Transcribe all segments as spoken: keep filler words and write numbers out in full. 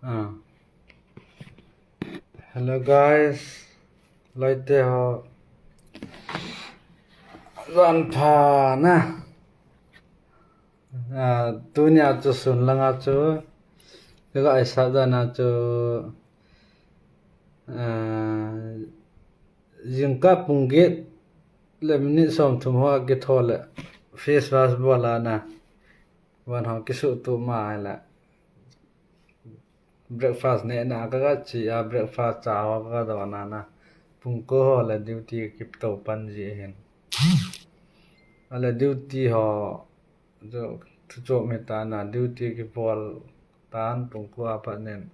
Ah. Hello guys, loite ho, jan pha na. Ah, tunia chu sun langa chu kaga aisat jana chu, ah, jingkah pung get le minute somthum hoa kitho le face wash bol ana, van ho kisuhtup ma le breakfast nehna kaga chi a, breakfast cha ho kaga don ana, pung ko ho le duty kito pan ji hin. Ale duty ho chu thu chom hita na, duty kibol tan pung ko a pat nen.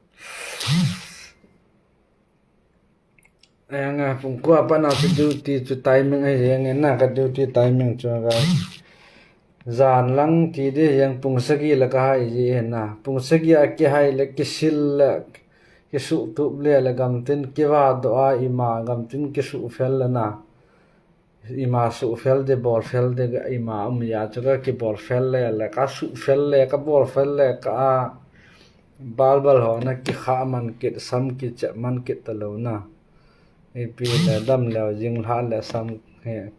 Anga pung ko a pat na chu duty chu timing ahi jeng na, ka duty timing chu ka jan lang ti di jeng pung sagi le ka hai ji na, pung sagi a kihai le kisil le kisuhtup le le gamtin kiva do a ima gamtin kisuhfel le na. Ima suhfel de, bolfel de, ima um a chu ka kibolfel le, le ka suhfel le, ka bolfel le, ka a balbal ho na kikha man kit, sam kichep man kit talou na. Ipi le dam leu jinglha le sam he.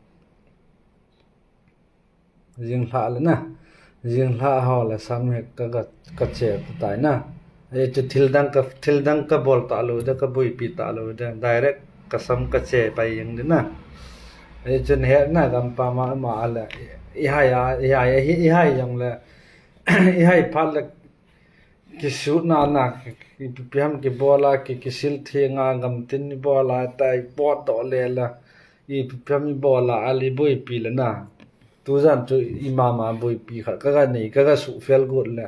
Jinglha le na. Jinglha ho le sam hi ka, ka, ka che tai na. Ei chu thil dang ka, thil dang ka bol talou de, ka buipi talou de. Direct ka sam ka che pai jeng de na. Ei chu he na gam pa ma ma le. I hai a, i hai, i, i hai jong le. I hai phat le. Kisut na na, ki, ki, ipi ham kibol a, ki, kisil theng a, gamtin bol a, tai pot doh le la. Ipi ham bol a, ali buipi le na. Tujan chu ima ma buipi khat kaga nei, kaga suhfel got le.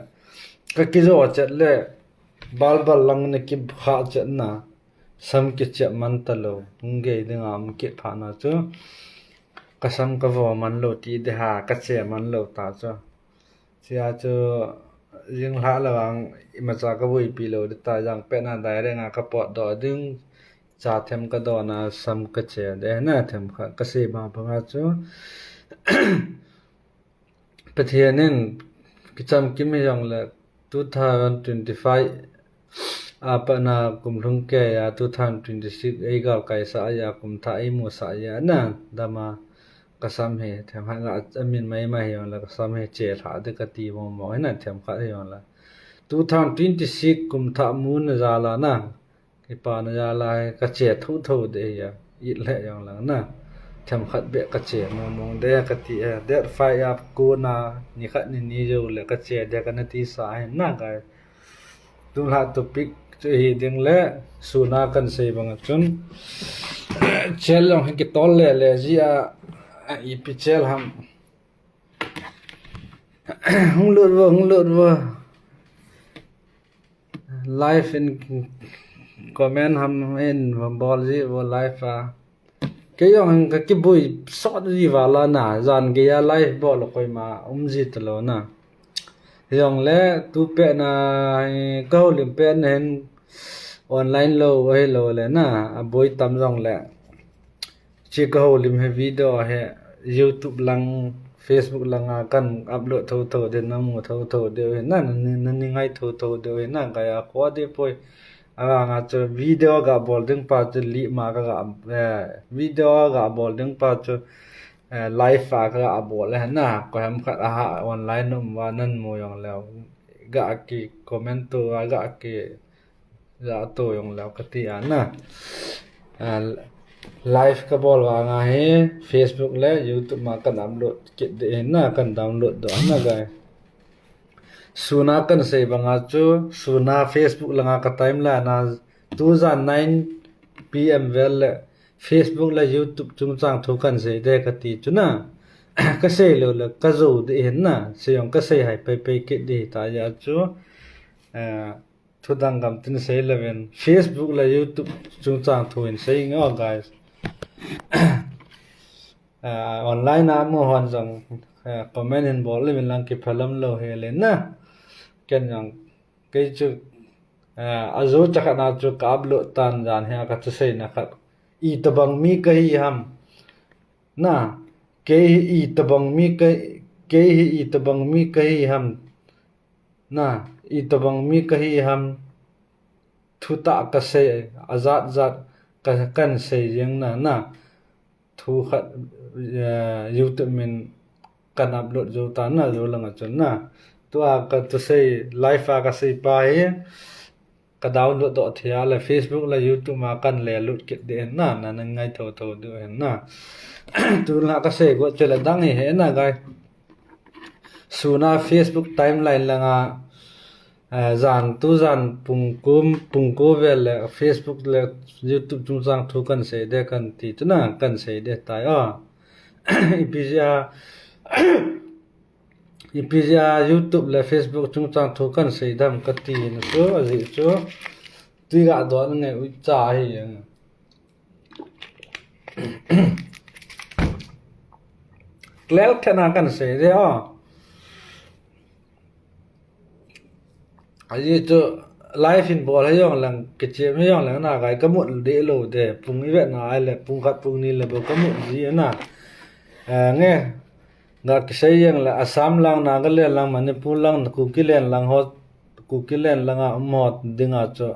Ka kijo chet le, balbal lang ne kikha chet na. Sam kichep man talou, hung gei ding a um kit phat na chu. Ka sam ka vo man lou ti de ha, ka che man lou ta chu. Chia chu jinglha le vang imacha ka buipi lou de ta, jang pet na direct a ka pot doh ding, cha them ka don a sam ka che de na, themkhat ka sei bang bang a chu. Pathen in kichamkim hi jong le two thousand twenty-five a pat na kum lhung kei a two thousand twenty-six ei galkai sah a, kum thah ei mu sah a na, dam a ka sam hi themkhat nga a min mai mai hi jong le ka sam hi che lha de ka ti mong mong hi na, themkhat hi jong le two thousand twenty-six kum thah mu na jal a na. Kipa na jal a hi ka che thotho de hi a, it le jong lang na. Themkhat beh ka che mong mong de ka ti a, date five a kon a, ni khat ni ni jou le ka che de ka na ti sa hi na ka. Tulha topic chu hi ding le, sun a kan sei bang a chun. Chel jong hi kitol le le ji a, a ipi chel ham. Hung lut vo, hung lut vo. Live in comment ham in bol ji vo live a. Kei jong ka kibui sot ji val a na, jan gei a live bol koima um ji talou na. Jong le tu pet na, eh, ka houlim pet na hin online lou, ahi lou le na, a boi tam jong le. Chi ka houlim hi video hi YouTube lang, Facebook lang a kan upload thotho de, na mu thotho de hi na, na, na, na ni ngai thotho de hi na, ka ya ko de poi. Avang a chu video ga bol ding pa chu li ma ka ga, eh, video ga bol ding pa chu, eh, live a ka ga bol le na, ko hem khat a ha online um va nan mu jong le. Ga ki comment to, ga ki ja to jong lou ka ti a na. Ah, live ka bol vang a hi Facebook le YouTube ma kan upload kit de na, kan download doh na gai. Sun a kan sei bang a chu, sun a Facebook lang a ka timeline a, tu jan nine P M vel le Facebook le YouTube chungchang thu kan sei de ka ti chu na. Ka sei lou le ka jou de hin na, sei jong ka sei hai pai pai kit de ta ja chu. Eh, Thu dang gam tin sei lou vin, Facebook le YouTube chungchang thu in sei nge o guys. Ah, online a mu hon jong, eh, comment hin bol le vin lang kiphalam lou hi le na. Ken jong, kei chu, eh, a jou cha khat na chu ka upload tan jan hi a ka chu sei na khat. I tabang mi ka hi ham. Na, kei hi i tabang mi ka, kei hi i tabang mi ka hi ham. Na, i tabang mi ka hi ham. thutah kasei, ajat jat ka, kan sei jeng na, na. Thu khat, eh, YouTube min kan upload jou ta na, jou langa chun na. Tua kathusei, live a kasei pa hi, ka download doh thei a le Facebook le YouTube a kan le lut kit ding ahin na, na, na ngai tho tho diu ahin na. Tulha kasei got chule dang hi he na gai. Suna Facebook timeline langa, eh, jan tu jan pung kum, pung ko vel le Facebook le YouTube chungchang thu kan sei de kan ti tu na, kan sei de tai a. Ipi jeh a, ipi jeh a YouTube le Facebook chungchang thu kan sei dem kati na chu, ajeh chu, tui ga don nge ui cha hi ang. Clear khat na kan sei de a. Ajeh chu live in bol hi jong lang, kichem hi jong lang na gai ka mut de lou de. Pung i vet na ai le, pung khat pung ni le bou ka mut ji na. Eh, nge, ga kisei jeng le Assam lang, Nagaland lang, Manipur lang, Kuki land lang ho, Kuki land langa um ho dinga chu.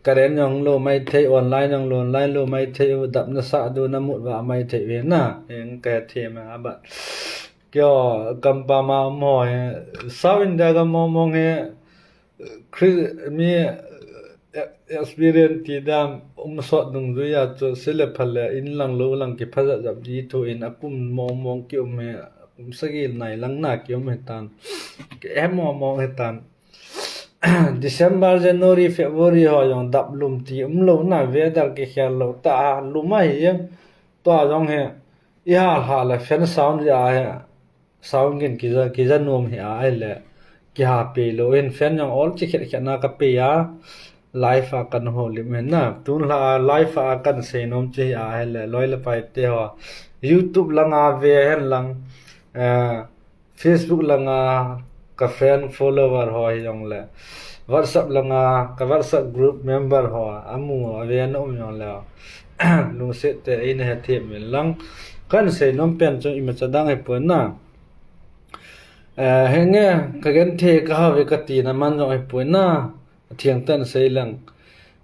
Karen jong lou maithei, online jong lou, online lou maithei, dap na sah diu, na mut vah maithei ve na. Heng ka hethem a, but kio, gam pam a um ho hi, South India gam mong mong hi, Chris, mi, eh, experience ti dan um sot dungjui a chu, sei le phal le, in lang lou lang kipha jat jat di thu in, akum mong mong ki um hi, kum sagi nai lang na ki um hi tan. Ki em mong mong hi tan. December, January, February ho jong dap lum ti um lou na, weather kikhel lou ta a, lum ahi jeng. Tua jong hi, i hal hal le fan sound ja hi, sound gin kija, kija nom hi a, ahile, kiha pei lou hin fan jong ol chi khet khet na ka pei a, live a kan houlim hin na, tulha a live a kan sei nom chi hi a, ahile, loi le pai te ho, YouTube langa ve hen lang, eh, Facebook langa ka friend follower ho hi jong le, WhatsApp langa ka WhatsApp group member ho, amu a ve na um jong le, lungset te eina hethem in lang, kan sei nom pen chu imacha dang hi pon na. Eh, henge, ka genthei ka hao ve ka tina man jong hi pon na, a thiang tan sei lang.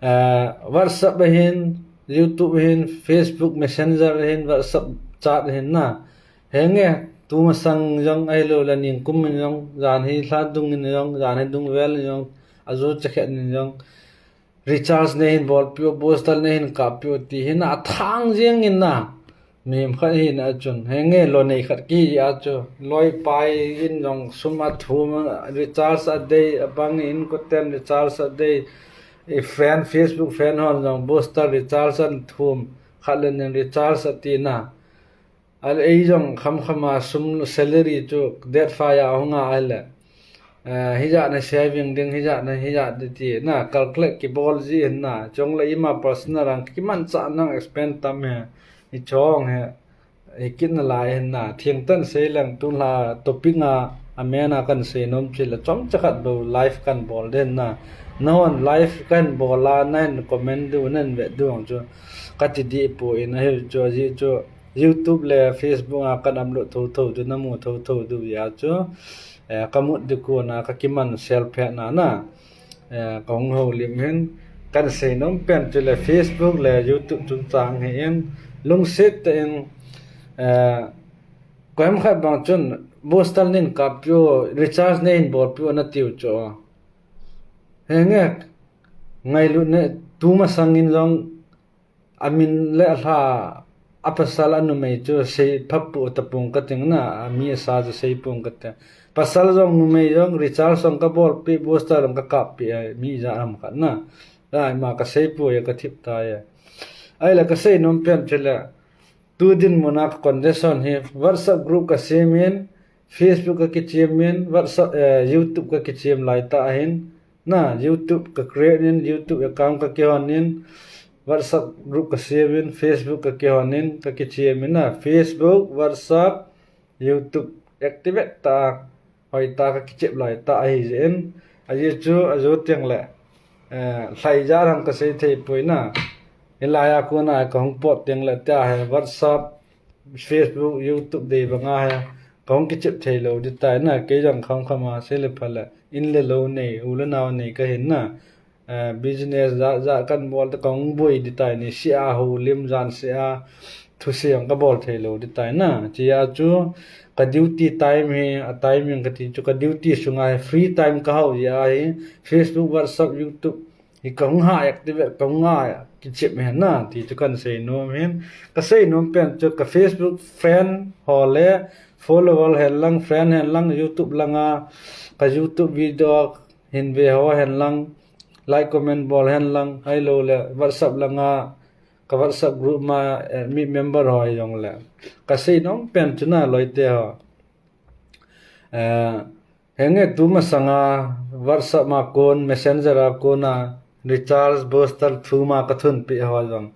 Eh, WhatsApp ahin, YouTube ahin, Facebook Messenger ahin, WhatsApp chat ahin na. Henge, tumasang jong ahilou le ningkum in jong, jan hi lha dung in jong, jan hi dung vel in jong, ajo chakhet in jong, recharge nei hin bolpeh u, booster nei hin kappeh u ti hin athang jeng in na. Mihem khat hina chun, henge, lo nei khat kihi a chu, loi pai in jong sum athum, recharge adei, abang in koten recharge adei, i friend, Facebook friend hon jong booster recharge athum, khat le nin recharge ati na. Ahile ei jong khamkham a sum salary chu date five a hung a ahile. Eh, hijat na saving ding, hijat na, hijat ding ti na, calculate kibol ji hin na, chule ima personal ang kimanchah nang expend tam hi, i chong hi, i kit nalai hin na, thiang tan sei lang tulha topic a, amen a kan sei nom chu le chomcha khat bou live kan bol ding na, nahon live kan bol a, nahin comment diu, nahin vet diu ang chu, kati dih poi, ahile chu, ajeh chu, YouTube le Facebook a kan upload thotho diu, namu thotho diu jeh a chu, eh, ka mut ding kon a ka kiman sel phet na na, eh, ka hung houlim hin, kan sei nom pen chu le Facebook le YouTube chungchang hi in, lungset tah in, eh, koiham khat bang chun booster nei hin kappeh u, recharge nei hin bolpeh u na tiu chu. Henge, ngailut ne, tumasang in jong, amin le alha, apasal anumei chu sei phapu tapong kating na, ami asa chu seipong kate. Pasal jong numei jong recharge jong kabolpeh, booster jong kakappeh, mi ja ham khat na. Ai ma kaseipu e, kathip tai e. Ahile kasei nom pen chu le, tu dinmun a ka condition hi, WhatsApp group kasem in, Facebook kakichem in, WhatsApp, eh, YouTube kakichem laitah ahin, na, YouTube ka create in, YouTube account kakihon in, WhatsApp group kasem in, Facebook kakihon in, kakichem in na, Facebook, WhatsApp, YouTube activate tah, hoitah kakichep laitah ahi jeh in, ajeh chu, ajo teng le, eh, lhai ja ham kasei thei poi na, hilai a kona kahung pot teng le tia hi, WhatsApp, Facebook, YouTube dei banga hi, kahung kichep thei lou ding tai na, kei jong khamkham a, sei le phal le, in le lou nei, u le nao nei kahin na, eh, business ja ja kan bol te kong boi di tai ni sia ho lim jan sia thu siang ka bol thei lo di tai na. Chia chu ka duty time hi a timing ka ti chu ka duty sunga hi free time ka hau ya hi Facebook, WhatsApp, YouTube hi ka hung ha activate ka hung ha kichep hen na ti chu kan sei nom hen. Ka sei nom pen chu ka Facebook friend ho le follower hen lang, friend hen lang, YouTube langa ka YouTube video hin ve ho hen lang, like comment bol hen lang, ai lo le WhatsApp langa ka WhatsApp group ma eh, mi member ho jong le ka sei nom pen chu na loite ho. Eh, henge tuma sanga WhatsApp ma kon, Messenger a kon a recharge booster thu ma ka thun pi ho jong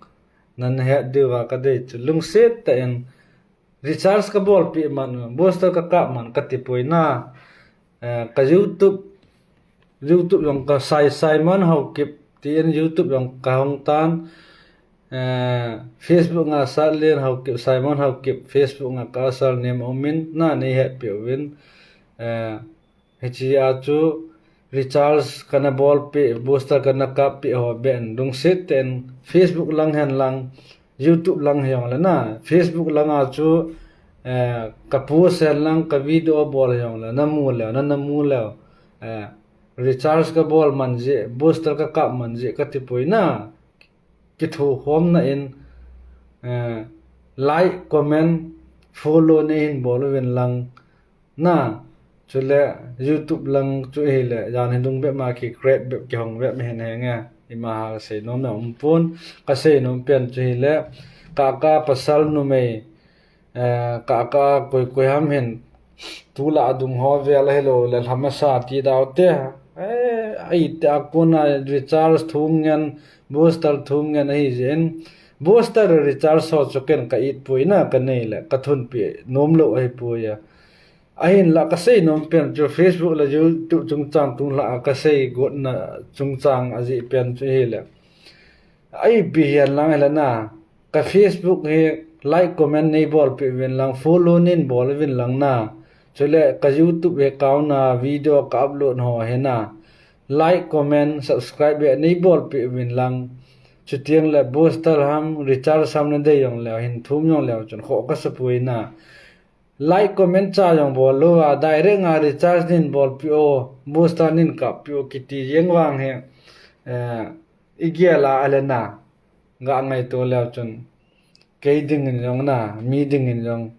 nan het diu va ka dei chu lungset ta in recharge ka bol pi man, booster ka kap man ka ti poi na. Eh, ka YouTube, YouTube jong ka Sai Simon Haokip ti in YouTube jong ka hong tan. Eh, Facebook nga Satlen Haokip, Simon Haokip, Facebook nga ka surname umin na nei het pi uvin. Eh, hichi a chu recharge kana bol pi, booster kana kap pi ho ben lungset ten Facebook lang hen lang, YouTube lang hiong le na, Facebook langa chu eh, ka post hen lang ka video bol hiong le na mu le na na mu le eh, recharge ka bol man je, booster ka kap man je ka ti poi na. Kithu khom na in eh, like, comment, follow nei hin bol uvin lang na. Chule YouTube lang chu hi le jan hi dung bep ma ki create bep ki hong bep hen henge. Ima ha ka sei nom na um pon, ka sei nom pen chu hi le ka ka pasal numei eh, ka ka koi koi ham hen tu la dung ho vel hi lo le lhama sa ti dau te. Eh, ai te a kona recharge thum ngen, booster thum ngen ahi jin. Booster recharge ho chu ken ka it poi na ka nei le ka thun pi nom lo ahi poi a. Ahin la ka sei nom pen chu Facebook le YouTube chungchang tung la ka sei got na chungchang a ji pen chu hi le. Ai pi hian lang hi le na. Ka Facebook hi like comment nei bol pi vin lang, follow nin bol vin lang na. Chule ka YouTube account na video ka upload ho hi na. Like, comment, subscribe be nei bol pi vin lang. Chutiang le booster ham, recharge ham na dei jong le, hin thum jong le, chun kho ka sa pui na. Like, comment cha jong bol lo a, direct nga recharge nin bol pi o, booster nin kap pi o, kiti jeng vang he, eh, i gel a le na, ga ngai to leo chun. Kei ding in jong na, mi ding in jong.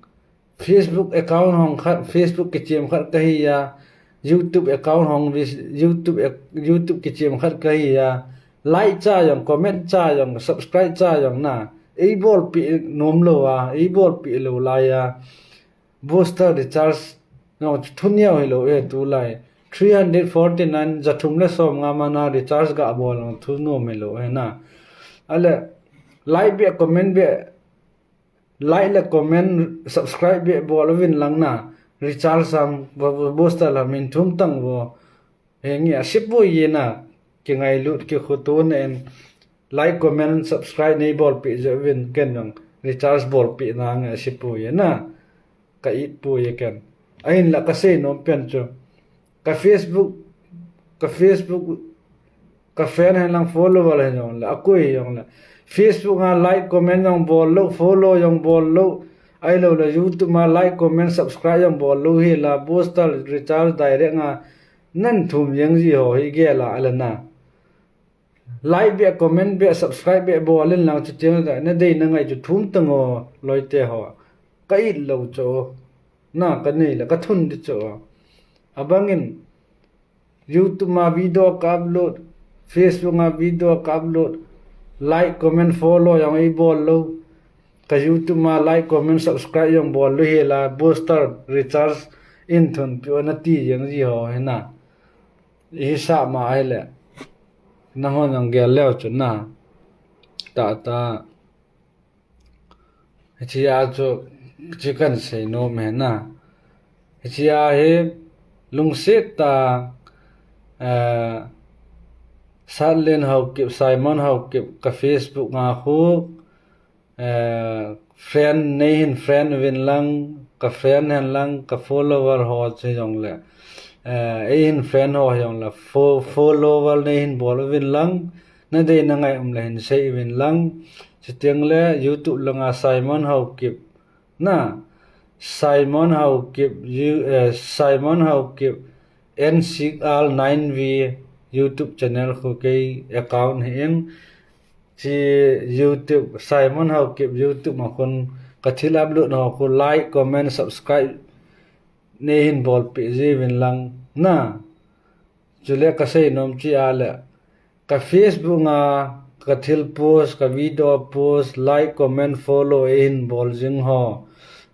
Facebook account hong khat, Facebook kichiam khat ka hi a, YouTube account hong vis-, YouTube ac-, YouTube kichiam khat ka hi a, like cha jong, comment cha jong, subscribe cha jong na, ei bol pi nom lo a, ei bol pi lo lai a. Booster recharge jong chu thu niau hi lo e tu lai. Three hundred forty nine, za thum le som nga mana recharge ga bol jong thu nom hi lo e na. Ale, like be, comment be, like le comment, subscribe be bol vin lang na. Recharge sam, bo-, bo-, booster la min thum tang bo. He nge a sipui ye na, ki ngai lut ki khutu na en, like, comment, subscribe nei bol pi je vin ken jong, recharge bol pi na nge a sipui ye na, ka it pui ye ken. Ahin la ka sei nom pen chu, ka Facebook, ka Facebook, ka fan hen lang follow wal hen jong le, a kui jong le. Facebook nga like, comment jong bol lo, follow jong bol lo, ai lo le YouTube ma like, comment, subscribe jong bol lo hi la, booster, recharge, direct nga, Nan thum jeng ji ho hi gel a le na. Like be, comment be, subscribe be, bol in lang chu tiang da, na dei na ngai chu thum tang o, loi te ho. Ka it lo chu. Na ka nei le, ka thun di chu. Abang in, YouTube ma video ka upload, Facebook ma video ka upload, like, comment, follow jong ei bol lo. Ka YouTube ma like, comment, subscribe jong bol lo hi la, booster, recharge, in thun pi o na ti jeng ji ho hi na. Hi sa ma ai le. Nang hon jong gel leo chu na. Ta ta. Hichia chu, chi kan sei nom e na. Hichia hi, lungset ta, eh, Satlen Haokip, Simon Haokip, ka Facebook nga khu, eh, friend, nei hin friend vin lang, ka friend hen lang, ka follower ho chi jong le. Eh, eihin friend ho hijongle fo-, follow val neihin bol uvin lang, nadei nangai um le hin sei uvin lang. Chuteng le YouTube langa Simon Haokip, na, Simon Haokip, you, eh, Simon Haokip N six R nine V YouTube channel khu kei account hi in. Chi YouTube, Simon Haokip YouTube ma khun ka thil upload ho khu like, comment, subscribe neihin bolpeh jiuvin lang, na. Chule ka seinom chu ahile, ka Facebook a ka thil post, ka video post, like, comment, follow eihin bol jing ho,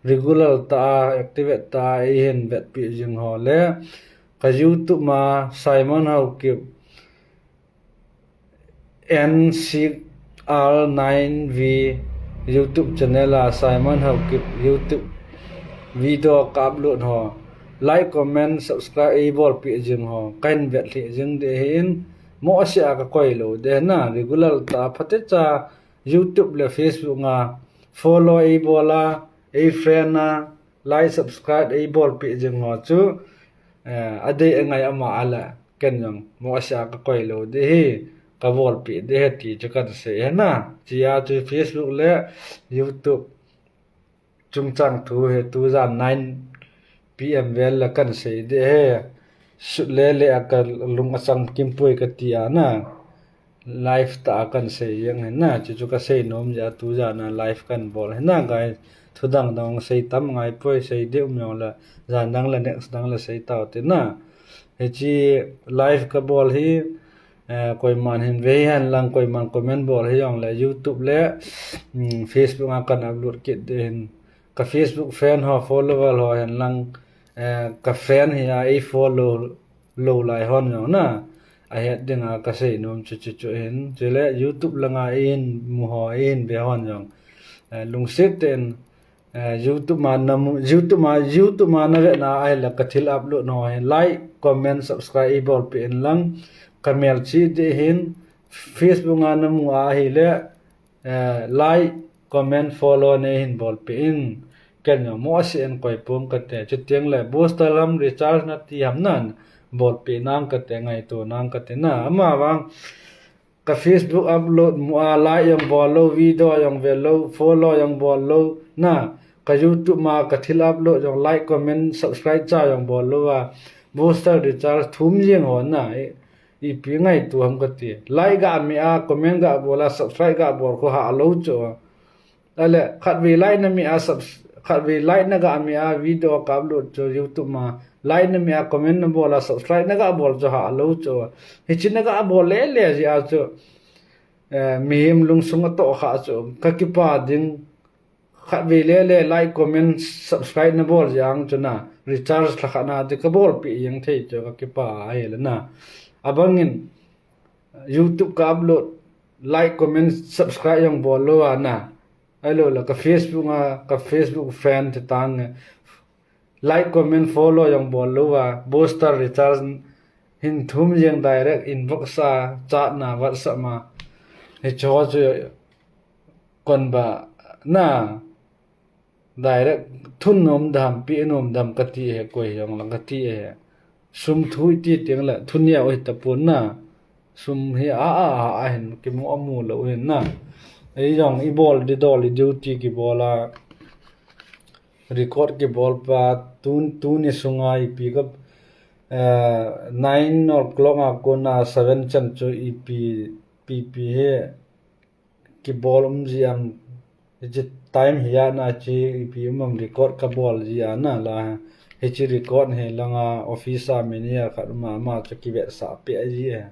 regular tah a, activate tah a eihin vetpeh jing ho le, ka YouTube ma Simon Haokip N six R nine V YouTube channel a Simon Haokip YouTube video ka upload ho, like, comment, subscribe eibolpeh jing ho kahin vetlhih jing ding ahin, mohseh a ka koi lou ding ahi na. Regular tah a phatecha YouTube le Facebook a follow eibol a, ei friend a, like, subscribe eibolpeh jing ho chu, eh, adei angai ama ahile, ken jong mohseh a ka koi lou ding ahi, ka bolpeh ding ahi ti chu kahin sei ahi na. Chia chu Facebook le YouTube chungchang thu hi tujan nine P M vel le kahin sei ding ahi. Sut lele a ka lung achang kimpoi kati a na. Live tah a kahin sei jeng ahi na, chuchu ka seinom jeh a tujan a live kahin bol ahi na, guys. Thu dang dang sei tam ngai poi, sei ding um jongle jan dang le next dang le sei tau te na. Hiche live ka bol hi, eh, koiman hin ve hen lang, koiman comment bol hijongle YouTube le, mm, Facebook a kahin upload kit ding ahin. Ka Facebook friend ho follower ho hen lang, eh, ka friend hi a eifollow lou lai hon jong na, ahet ding a ka seinom chu chu chu ahin. Chule YouTube langa eihin mu ho, eihin ve hon jong, eh, lungset tah in, eh, YouTube ma namu, YouTube ma, YouTube ma navet na ahile ka thil upload ho hi like, comment, subscribe eibolpeh in lang, ka melchih ding ahin. Facebook a namu ahile, eh, like, comment, follow neihin bolpeh in. Ken jong mohseh in koi pong kate. Chuteng le booster ham, recharge nati ham nan bolpeh nang kate, ngaito nang kate na. Ama vang ka Facebook upload mu a like jong bol lou, video jong ve lou, follow jong bol lou na. Ka YouTube ma ka thil upload jong like, comment, subscribe cha jong bol lou a, booster, recharge thum jeng ho na. Ipi ngaito ham kati. Like ga mi a, comment ga bol a, subscribe ga bol khu ha lou chu. Ale, khatvei like na mi a, subs-, khatvei like na ga mi a, video ka upload chu YouTube ma. Like na mi a, comment na bol a, subscribe na ga bol chu ha lou chu. Hiche na ga bol lele jeh a chu, eh, mihem lungsung atoh kha chu. Ka kipah ding. Khatvei lele like, comment, subscribe na bol jeh a chu na, recharge lhakhat na ti ka bolpeh jeng thei chu ka kipah ahile na. Abang in YouTube ka upload, like, comment, subscribe jong bol lou a na. Ahilou le ka Facebook a, ka Facebook friend te tang e. Like, comment, follow jong bol lou a, booster, recharge hin thum jeng, direct inbox a, chat na, WhatsApp ma. Hicho chu kon ba na direct thun nom dam, pi nom dam kati ahi, koi jong lang kati ahi. Sum thu iti teng le thu neo ahi tapon na. Sum hi a, a, a, a hin kimu amu lou hin na. Ei jong ibol di dol, i duty kibol a, record kibol pa, tun, tuni sunga ipi ka, eh, nine o'clock a kona seven chan chu ipi, ipi, ipi hi kibol um ji am, hiche time hi a na chi ipi um am record ka bol ji a na la, hiche record hi langa office a manager khat um a, ama chu kivetsah peh ji e,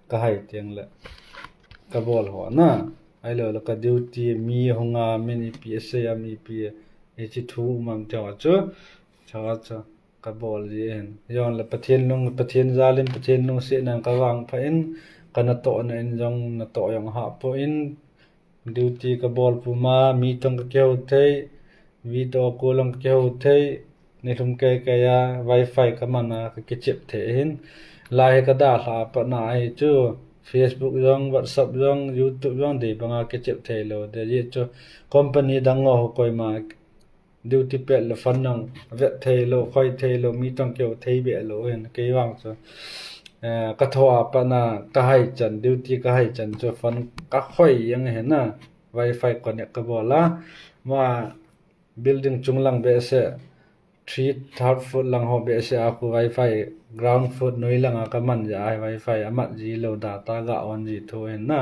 ka hai teng le ka bol ho na, ahilou le ka duty mi hung a min ipi asei am ipi, hiche thu um am ti ho chu, chu chu. Ka bol ji ahin. Jong le Pathen lung, Pathen jal in, Pathen lungsetna in ka vangpha in, ka natohna in jong natoh jong hah poi, duty ka bol puma, mi toh ka kihou thei, video call jong ka kihou thei, nilhum kei kei a, wifi ka man a, ka kichep thei ahin. Lai hi ka dalha pat na ahi chu, Facebook jong, WhatsApp jong, YouTube jong, dei banga kichep thei lou ding ahi chu, company dang ho koima duty pet le phone jong vet thei lou, khoi thei lou, mi tong keu thei be lou hin kei vang chu. Eh, ka tho a pat na ka hai chan, duty ka hai chan chu phone ka khoi jeng hin na. Wi-Fi connect ka bol a. Ma building chung lang behseh, three, third floor lang ho behseh a khu Wi-Fi, ground floor noi lang a ka man ja a Wi-Fi a mat ji lou, data ga on ji thu hin na.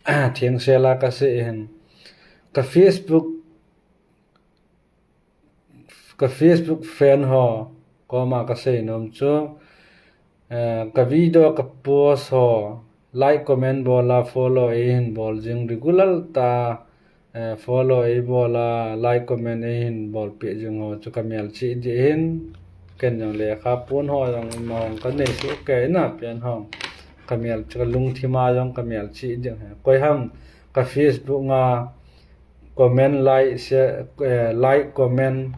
Theng sela ka sei hin. Ka Facebook, ka Facebook friend ho koma ka sei nom chu, eh, ka video ka post ho, like, comment bol a, follow ei hin bol jing regular ta, eh, follow ei bol a, like, comment ei hin bol peh jing ho chu ka mel chih ding hin, ken jong lekha pon ho jong ma hong ka nei su ke na pen hong ka mel chu ka lungthim a jong ka mel chih ding hin. Koi ham ka Facebook nga comment, like, share, eh, like, comment,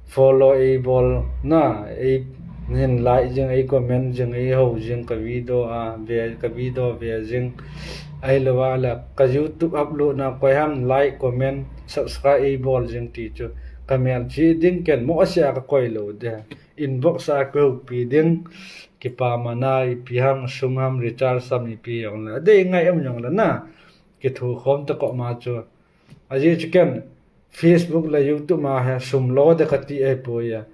follow ei bol na, ei hin like jing, ei comment jing, ei ho jing ka video a, ve, ka video ve jing. Ahilou a le ka YouTube upload na koi ham like, comment, subscribe ei bol jing ti chu ka mel chih ding, ken mo asia ka koi lou de. Inbox a ka hupi ding, kipa mana ipi ham, sum ham, recharge sam ipi jong le. Adei ngai um jong le na. Kithu khom ta ko ma chu. Ajeh chu ken Facebook le YouTube ma he sum lo de ka ti e po ya.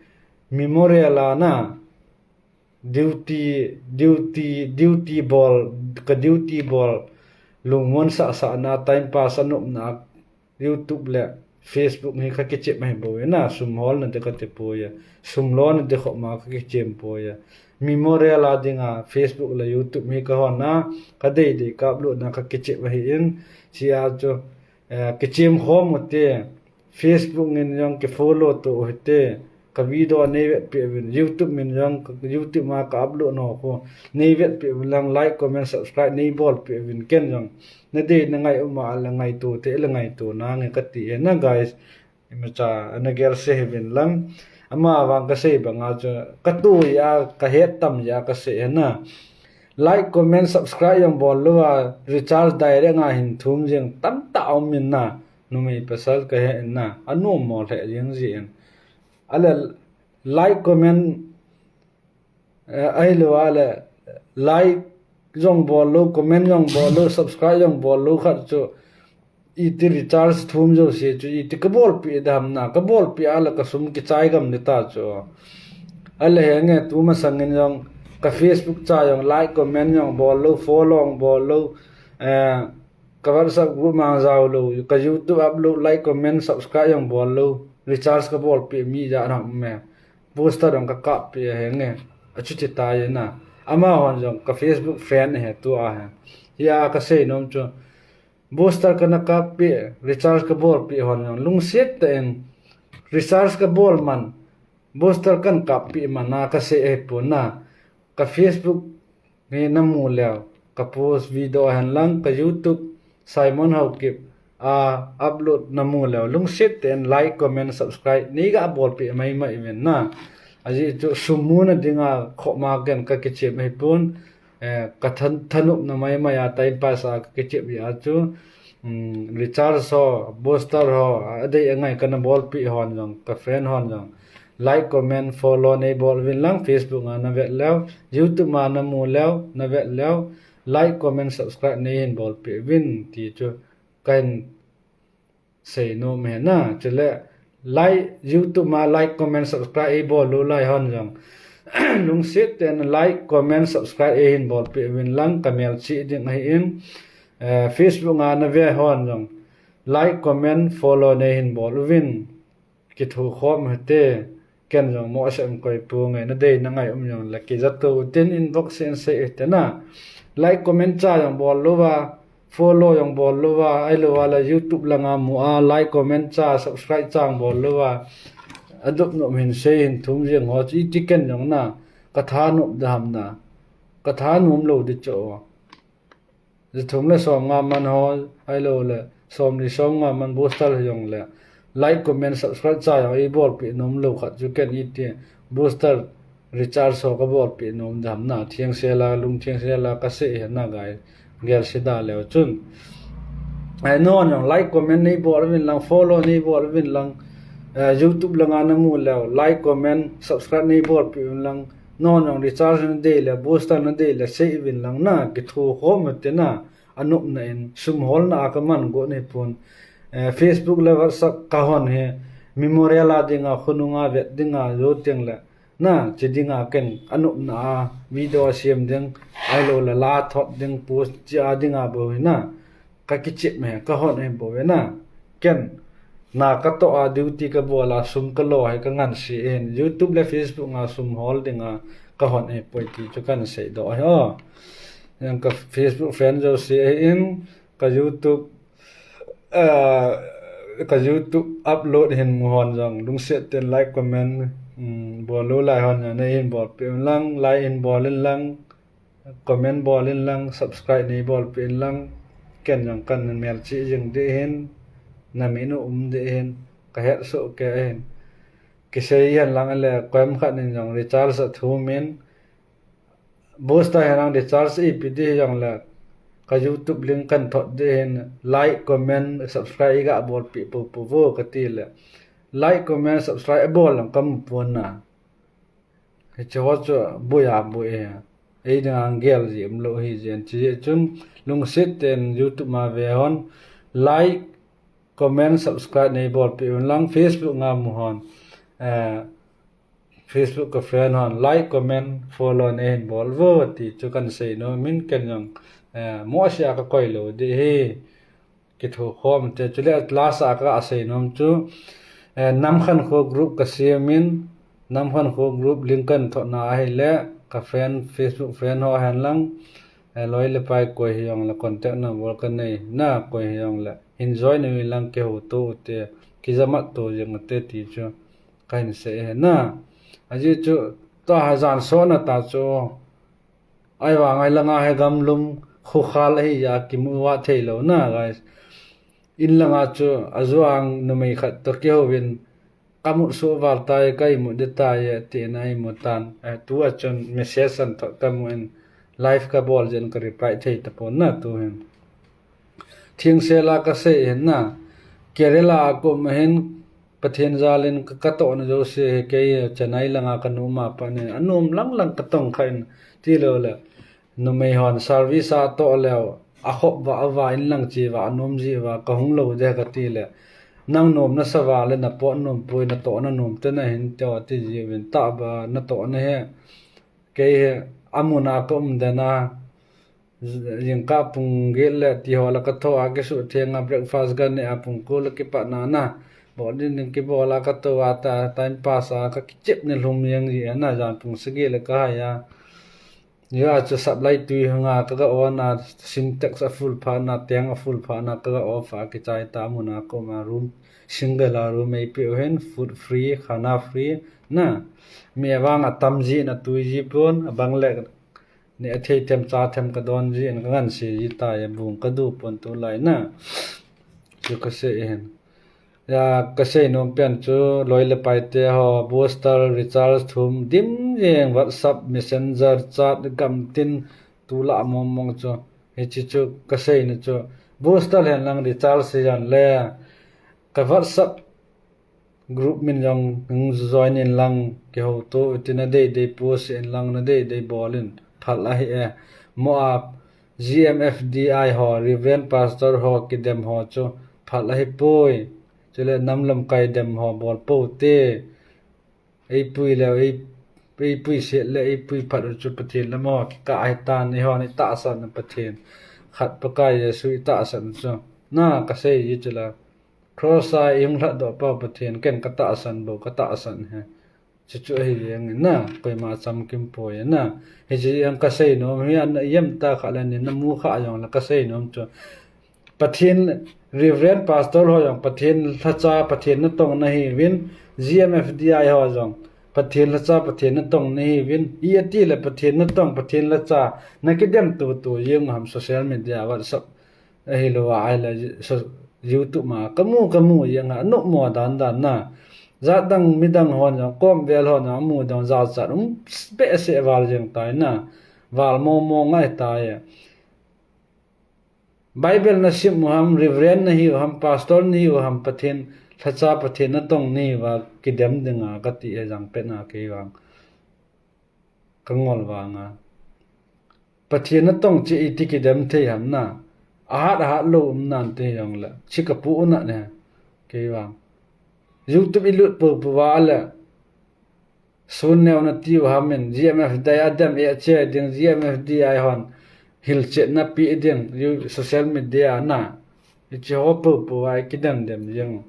Memorial a na. Duty, duty, duty bol, ka duty bol. Lungmon sa sa na, time pass a nop na. YouTube le Facebook hi ka kichem ahi bou e na, sum hol na de ka ti poi a, sum lo na de khop ma ka kichem poi a. Memorial a dinga Facebook le YouTube hi ka hon a, ka dei dei ka upload na ka kichem ahi in, sia chu, eh, kichem khom u te, Facebook in jong ki follow to u hite, ka video nei vet peh uvin, YouTube min jong, ka YouTube ma ka upload nau khu, nei vet peh uvin lang, like, comment, subscribe nei bol peh uvin, ken jong na dei na ngai um a le ngaito te le ngaito nange ka ti e na guys. Imacha ana gel se hih uvin lang. Ama vang ka sei banga chu ka tui a ka het tam a ka sei e na. Like, comment, subscribe jong bol lou a, recharge direct a hin thum jing tamtah um in na. Numei pasal ka he in na. Anom mo le jing ji in. Ale like, comment, eh, ahilou a le like jong bol lou, comment jong bol lou, subscribe jong bol lou khat chu iti recharge thum jo se chu iti ka bolpi dam na, ka bolpi a le ka sum kichai gam ni ta chu. Ale henge tu masang in jong ka Facebook cha jong like, comment jong bol lou, follow jong bol lou, eh, ka WhatsApp group ma jao lou, ka YouTube upload, like, comment, subscribe jong bol lou, recharge ka bolpi mi ja na um e. Booster jong ka kappi a henge. Achuti ta e na. Ama hon jong ka Facebook friend he tu a he. Hia ka sei nom chu. Booster ka na kappi, recharge ka bolpi hon jong lungset tah in recharge ka bol man. Booster kan kappi man a ka sei e pu na. Ka Facebook hi na mu leu, ka post video hen lang, ka YouTube Simon Haokip a upload na mu leu, lungset tah in like, comment, subscribe nei ga bolpi mai mai uvin na. Ajeh chu sum mu na dinga khop ma ken ka kichem ahi pon, eh, ka than, thanop na mai mai a time pass a ka kichem a chu, um, recharge ho, booster ho, adei angai ka na bolpi hon jong, ka friend hon jong. Like, comment, follow nei bol uvin lang, Facebook a na vet leu, YouTube ma na mu leu, na vet leu, like, comment, subscribe nei hin bolpi uvin ti chu ka hin sei nom e na. Chule like, YouTube ma like, comment, subscribe ei bol lou lai hon jong lungset tah in like, comment, subscribe ei hin bolpi uvin lang, ka mel chih ding ahi in, eh, Facebook a na ve hon jong like, comment, follow nei hin bol uvin. Kithu khom hite, ken jong mo asem koi pu nge, na dei na ngai um jong le, kijato u tin inbox in sei hite na. Like, comment cha jong bol lou va, follow jong bol lou va, ahilou va le YouTube langa mu a, like, comment cha, subscribe cha jong bol lou va. Adup nom hin sei hin thum jing ho chu iti ken jong na, ka thanop dam na, ka thanom lou di chu. Ji thum le som nga man ho, ahilou le, som li som nga man booster jong le, like, comment, subscribe cha jong ei bolpi nom lou khat chu ken iti booster recharge ho ka bolpi nom dam na, theng sela, lung theng sela ka sei he na guys, gel se da leu chun. Ai non jong like, comment nei bol uvin lang, follow nei bol uvin lang, Eh, YouTube langa namu leh like, comment, subscribe neibolpeh un lang, nangho jong recharge nadei leh, booster nadei leh, seiuvin lang na, kithokhom ute na, anopna in, sum holna a kaman got nahipon. Eh, Facebook le WhatsApp kahon hi, memorial a dinga, khonunga vet dinga, jou teng leh, na, chi dinga ken anopna a video asem ding, ahilou leh la thot ding, post chi a dinga bou hi na, kakichep me, kahon ahi bou ve na. Ken, na katoh a duty kabol a sum kalo hi kangansei in, YouTube le Facebook nga sum hol dinga kahon ahipoi ti chu kahin seidoh ahi o. Jong ka Facebook friend jouse ahin, ka YouTube, ah, ka YouTube upload hin mu hon jong, lungset ten like, comment, um, bol lou lai hon jong neihin bolpeh un lang, like hin bol in lang, comment bol in lang, subscribe neibolpeh in lang, ken jong kahin melchih jing ding ahin, namin u um ding ahin, kahet soh kei ahin. Kisei hen lang leh, koima khat in jong recharge athum in, booster hen lang recharge ipi ding hijongleh, ka YouTube link kahin thot ding ahin, like, comment, subscribe iga bolpeh poupou vo kati leh, like, comment, subscribe abol jong kamu pon na. Hiche ho chu boi a boi ahi. Ei dinga gel ji umlou ahi jeh in, chujeh chun lungset ten YouTube ma ve hon, like, comment, subscribe neibolpeh un lang, Facebook nga mu hon, eh, Facebook ka friend hon like, comment, follow neihin bol vo ti chu kahin seinom in, ken jong, eh, mohseh a kakoi lou ding ahi. Kithokhom te, chuleh last a kaseinom chu, eh, Namkhankho group kasem in, Namkhankho group link kahin thotna ahileh, ka friend, Facebook friend ho hen lang, eh, loi le pai koi hijongleh contact number kanei na, koi hijongleh hin join uvin lang, kihouto ute, kijamat to jing ute ti chu kahin sei ahi na. Ajeh chu, tua hi jan sotna ta chu, ahivang a langa hi gamlum, khukhal ahi a kimu a theilou na, guys. In langa chu ajuang numei khat toh kihouvin, kamut soh val tai, ka imut ding tai, tina imu tan. Eh, tua chun message ahin thot kamu in, live kabol jeh in ka reply thei tapon na tuhin. Thengsel a kasei ahin na, Kerala a ka um ahin, Pathen jal in ka, katohna jouse hi kei Chennai langa kanom a pat in, anom lang lang katong kha in, tilou leh, numei hon service a toh leu, akhop vah a vah in lang che vah, anom jeh uva, kahung lou ding kati leh, nang nom nasa val leh, napot nom poi, natohna nom te nahin teo ati jiuvin, tahbeh a natohna hi, kei hi amun a ka um den a, jingkah pung get leh ti ho lah katho a, kisuhtheng a breakfast kaneh a, pung ko lah kipat na na, bol ding ding kibol a katou a, ta time pass a kakichep ni lhum jeng ji ahi na, jan pung sagi leh kahai a. Hijeh a chu supply tui hung a kaga on a, Sintex a full phat na, tank a full phat na, kaga off a, kichai ta, amun a ka um a, room, single a room eipeh u ahin, food free, khana free na. Mi avang atam ji in atui ji pon, abang leh neh thei them cha them kadon ji in, kangansei ji tai, abung kadu pon tulai na. Chu kasei ahin. Ya, kasei nom pen chu, loi le pai te ho, booster, recharge thum, dim jeng, WhatsApp, Messenger, chat, gamtin, tulai mong mong chu. Hiche chu kaseina chu, booster hen lang, recharge hijongleh, ka WhatsApp group min jong hung join in lang, kihouto ute, nadei dei post in lang, nadei dei bol in, phal ahi e. Mo a, G M F D I ho, Reverend Pastor ho kidem ho chu phal ahipoi. Chuleh nam lamkai dem ho bol pou te. Eipui leh, ei, eipui set leh, eipui phat u chu Pathen lam ho kikah ahitan, eihon itahsan u Pathen khat Pakai Jesu itahsan u chu. Na, kasei ji chu la. Cross a ihung lhatdoh pau Pathen, ken katahsan bou, katahsan ahi. Chuchu ahi jeng in na, koima chamkim poi na. Hiche jong kasei nom hi, ana ijemtia khat leh ni namu kha jongleh kasei nom chu, Pathen, Reverend Pastor ho jong Pathen lhacha, Pathen natong nahiuvin, G M F D I ho jong Pathen lhacha, Pathen natong nahiuvin, iti leh Pathen natong, Pathen lhacha, nakidem tutu jeng u ham social media, WhatsApp ahilou a, ahileh so-, YouTube ma kamu, kamu jeng a, anopmo dan dan na. Jat dang midang hon jong, komvel hon jong, amu dang jat jat um behseh val jeng tai na. Val mong mong ngai tai. Bible nasim u ham, Reverend nahiu ham, Pastor nahiu ham, Pathen Phacha Pathen natong nahiuva kidem dinga kati e jangpet na kei vang. Kangol vanga. Pathen natong chu iti kidem thei ham na. Ahat ahat lou um nante jongle. Chi kapu una ne. Kei vang. YouTube ilut popo uva le. Sun neo natiu ham in, G M F D I a dem e che ding, G M F D I hon hilchetna pe ding, social media na. Hiche ho popo uva kidem dem jeng.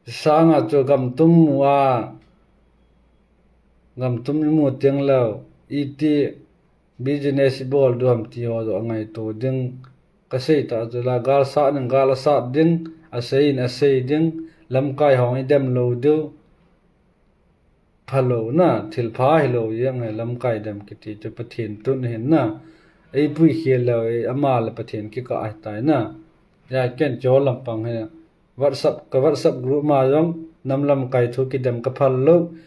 Sanga chu gamtum mu a, gamtum imu teng lou, iti business ibol diu ham ti ho joh angaito ding, kasei ta chu la, gal sat nin gal asat ding, asei in asei ding, lamkai hong idem lou diu, phalou na, thilpha hilou jeng e, lamkai dem kiti chu Pathen tun hin na, eipui khel lou, ama le Pathen kikah ahitai na, ya ken chu lampang hi, WhatsApp, ka WhatsApp group ma jong, nam lamkai thu kidem kaphal lou.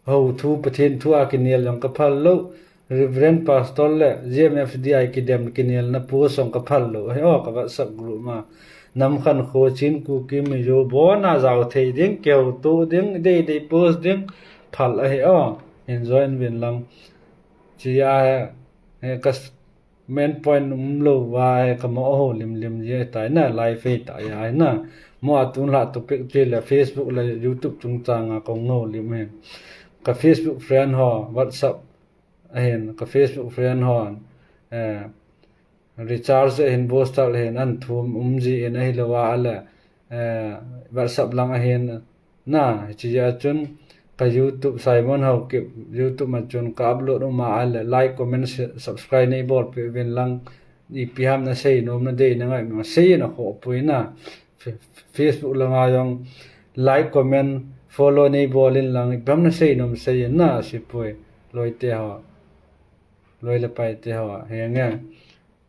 Hou thu, Pathen thu a kinel jong kaphal lou. Reverend Pastor le G M F D I kidem kinelna post jong kaphal lou. Hi o, ka WhatsApp group ma. Nam khankho Chin Kuki Mizo bon a jao thei ding, kihouto ding, deidei post ding, phal ahi o. Enjoy in vin lang. Chia he, he ka main point umlou va, kamo ho limlim ji tai na, live hi ta ya na. Mo atun la topic chu le Facebook le YouTube chungchang a kong ho lim hin. Ka Facebook friend ho, WhatsApp ahin, ka Facebook friend ho, eh, recharge ahin, booster ahin, an thum um ji in ahilou a le, eh, WhatsApp lang ahin, na, hiche a chun, ka YouTube Simon Haokip, YouTube ma chun ka upload um a le, like, comment, share, subscribe nei bolpeh uvin lang, ipi ham nasei nom nadei nangai mo, sei na kho pui na, Fe-, Facebook langa jong, like, comment, follow nei bol in lang, ipi ham nasei nom sei na, sipui, loi te ho, loi le pai te ho, henge.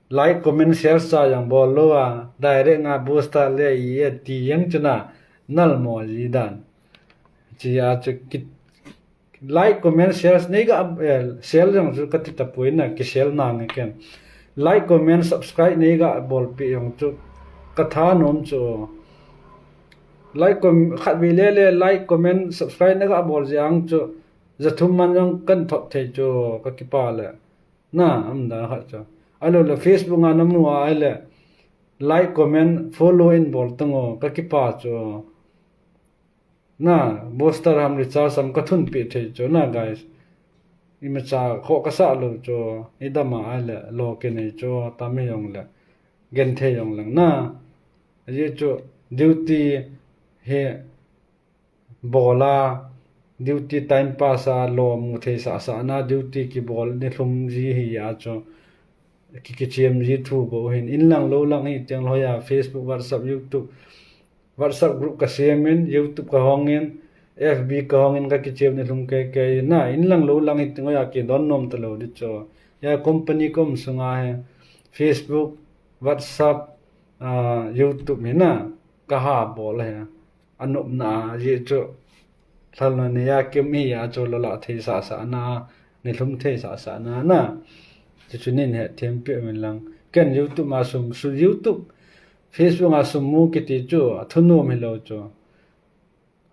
Like, comment, share cha jong bol lou a, direct nga booster le i e ti jeng chu na, nal mo ji dan. Chia chu ki, like, comment, share nei ga, eh, share jong chu kati tapoi na, ki share nange ken. Like, comment, subscribe nei ga bolpeh jong chu, katha nom chu. Like, com-, khatvei le le, like, comment, subscribe na ga bol jeng chu, ja thum man jong kan thot thei chu, kakipah le. Na, um da khat chu. Ahilou le Facebook a namu a ahile, like, comment, follow in bol tang o, kakipah chu. Na, booster ham recharge ham kathun peh thei chu, na, guys. Imacha kho kasah lou chu, idam a ahile, lo kinei chu, tam hi jong le, genthei jong leng, na. Ajeh chu, duty hi, bol a, duty time pass a, lo mu thei sah sah na, duty kibol nilhum ji hi a chu, ki, kichem ji thu bou hin, in lang lou lang hi teng lou a, Facebook, WhatsApp, YouTube, WhatsApp group kasem in, YouTube kahong in, F B kahong in, kakichem nilhum kei kei na, in lang lou lang hi teng lou a, kidon nom talou di chu. Ya company kom sunga hi, Facebook, WhatsApp, ah, YouTube hi na, kaha bol hi. Anopna a, ajeh chu, lhalna nei a kim hi a chu, lo la thei sah sah na, nilhum thei sah sah na, na. Chu chu nin hetthem peh uvin lang. Ken YouTube ma sum, su-, YouTube, Facebook a sum mu kiti chu, athunom hilou chu.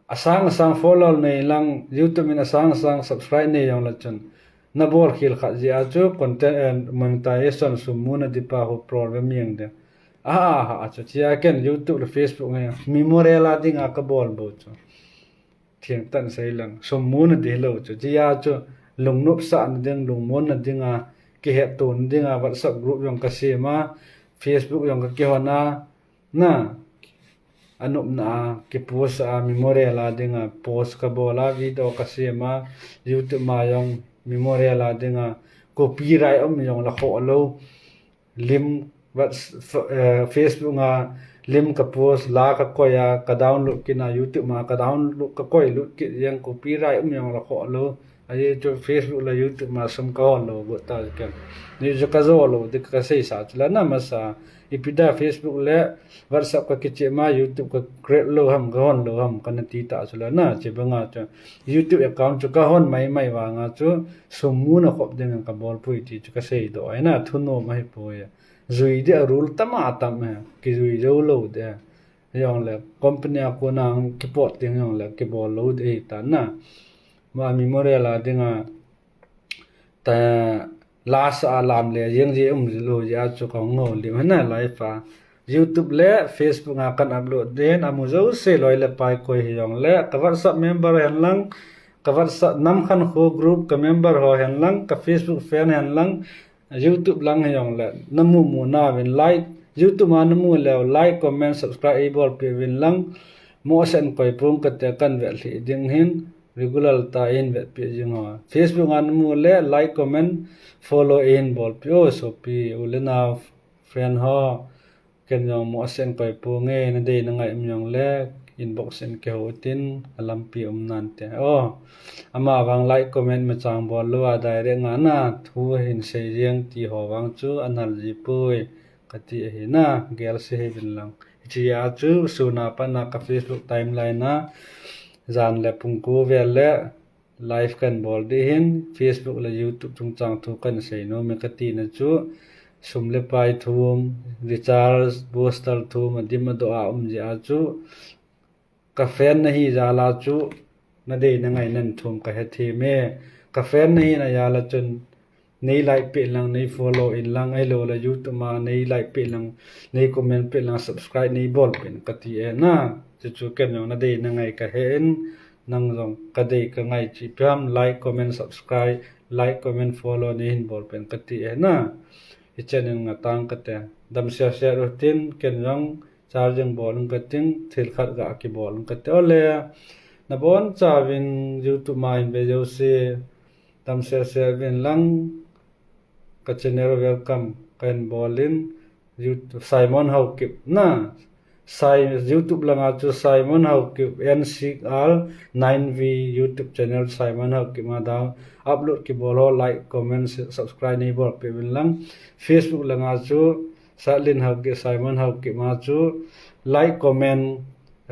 Asang asang follow nei lang, YouTube in asang asang subscribe nei jong le chun. Nabol khel khat jeh a chu, content, eh, monetization sum mu nadi pa ho problem jeng de. Aha, aha, chu chia ken YouTube le Facebook nge memorial a dinga kabol bou chu. Thengtah in sei lang, sum mu nadi lou chu. Chia chu lungnop sah na ding, lungmon na dinga, kihetto na dinga, WhatsApp group jong kasem a, Facebook jong kakihon a, na, anopna a, kipost a, memorial a dinga, post kabol a, video kasem a, YouTube ma jong memorial a dinga, copyright um jong la kho lou. Lim, what, f-, eh, Facebook a lim ka post, la ka koi a, ka download kit na, YouTube ma ka download, ka koi lut kit jeng, copyright um jong la kho lou. Ajeh chu Facebook le YouTube ma sum kahon lou got ta ken. Ni chu kajo lou di kasei sa chu la na masa. Ipi da Facebook le WhatsApp kakichem a, YouTube ka create lou ham, kahon lou ham, kana ti ta chu la na, chibanga chu. YouTube account chu kahon mai mai vanga chu, sum mu na khop ding kabol poi ti chu kasei doh ahi na, thunom ahi poi. Jui dia rule tam a tam e, kijui jou lou de. Hijongle company a kona kipot ding jongle kibol lou de hi ta na. Ma memorial a dinga ta lasa lam le jeng je um lou jeh a chu kahung houlim hina live a. YouTube le Facebook a kan upload den amu jouse loi le pai koi hijongle ka WhatsApp member hen lang, ka WhatsApp nam khankho group ka member ho hen lang, ka Facebook friend hen lang, YouTube lang hijongle namu mu nauvin like, YouTube a namu leu like, comment, subscribe eibolpeh uvin lang, mohseh in koi pong kate kan vet lhih ding hin, regular ta in vetpeh jing ho. Facebook a namu le like, comment, follow eihin bolpeh o sopi, u le nao, friend ho. Ken jong mohseh in koi ponge, nadei nangai um jongle inbox in kihou tin, alampi um nante. O, ama vang like, comment machang bol lou a direct nga na thu hin sei jeng ti ho vang chu anal ji poi kati ahi na, gelse hih uvin lang. Hiche a chu suna pat na ka Facebook timeline a jan le pung ko vel le live kan bol ding hin, Facebook le YouTube chungchang thu kan sei nom e kati na chu, sum le pai thum, recharge, booster thum, adim adoh a um jeh a chu, ka friend nahi jal a chu, nadei nangai nan thum kahethem e, ka friend nahi na jal a chun, nei like peh in lang, nei follow in lang, ahilou le YouTube a nei like peh in lang, nei comment peh in lang, subscribe nei bolpeh in kati e na. Chuchu ken jong nadei nangai kahe in, nang jong kadei kangai cheh peh ham, like, comment, subscribe, like, comment, follow neihin bolpeh in kati e na. Hichen in ngatang kate, damsel sel utin, ken jong charging bol ing kating, thil khat ga kibol ing kate. Ole, nabonchauvin YouTube ma hin ve jouse, damsel sel uvin lang, ka channel welcome kahin bol in, YouTube Simon Haokip na, YouTube langa chu Simon Haokip, N six R nine V YouTube channel Simon Haokip ma down upload kibol ho like, comment, subscribe neibolpeh uvin lang. Facebook langa chu Satlin Haokip, Simon Haokip ma chu like, comment,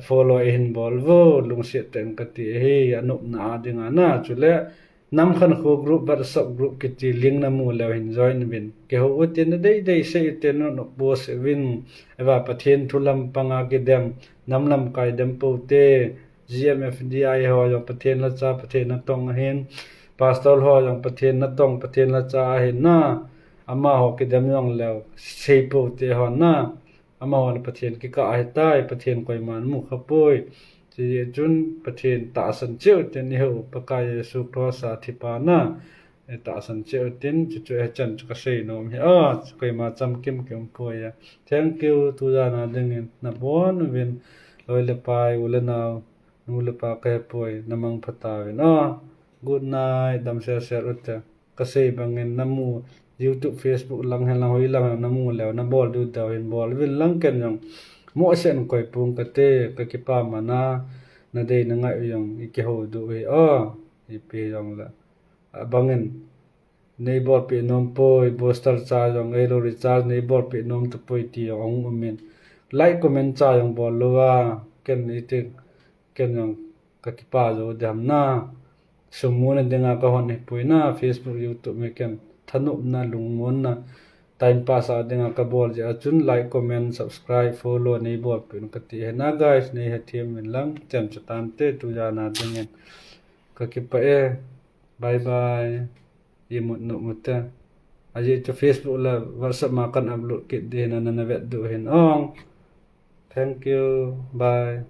follow eihin bol uvo, lungset tah in kati ahi, anopna a dinga na, chule nam khankho group, WhatsApp group kiti link namu leu hin join uvin. Kihou utin, nadei dei sei utin, nopnop bol uvin. Eva Pathen thu lampanga kidem, nam lamkai dem pou te, GMFDI ho jong Pathen lacha, Pathen natong ahin, pastor ho jong Pathen natong, Pathen lacha ahin na, amaho kidem jongleu sei pou te ho na. Amahon Pathen kikah ahitai, Pathen koiman amu khapoi. Chujeh chun Pathen tahsan cheh utin, ihou Pakai Jesu cross a thipa na, tahsan cheh utin, chuchu hichan chu kasei nom ahi. A, koima chamkim kium poi a. Thank you, tujan a dingin nabon uvin, loi le pai, u le nao, nu le pa kahepoi, namang pha tauvin. A, good night, damsel sel ute. Kasei bangin namu, YouTube, Facebook lang hen lang, hoilang hen namu leu, nabol diu deu hin bol uvin lang, ken jong mohseh in koi pong kate, kakipah mana, nadei nangai u jong ikihou diu ahi. A, ipi jongle, abangin neibolpeh nom poi, booster cha jong, ahilou recharge neibolpeh nom tapoi ti jong ahung umin, like, comment cha jong bol louva, ken iti, ken jong kakipah jou ding ham na. Sum muna dinga kahon hipoi na, Facebook, YouTube hi ken thanopna, lungmonna, time pass a dinga kabol jeh a chun like, comment, subscribe, follow neibolpeh un kati ahi na guys, neihethem uvin lang, chan chu tante, tujan a dingin kakipah e, bye bye. Imut nop ute. Ajeh chu Facebook le WhatsApp ma kan upload kit ding hin, nana vet diu hin ong. Thank you. Bye.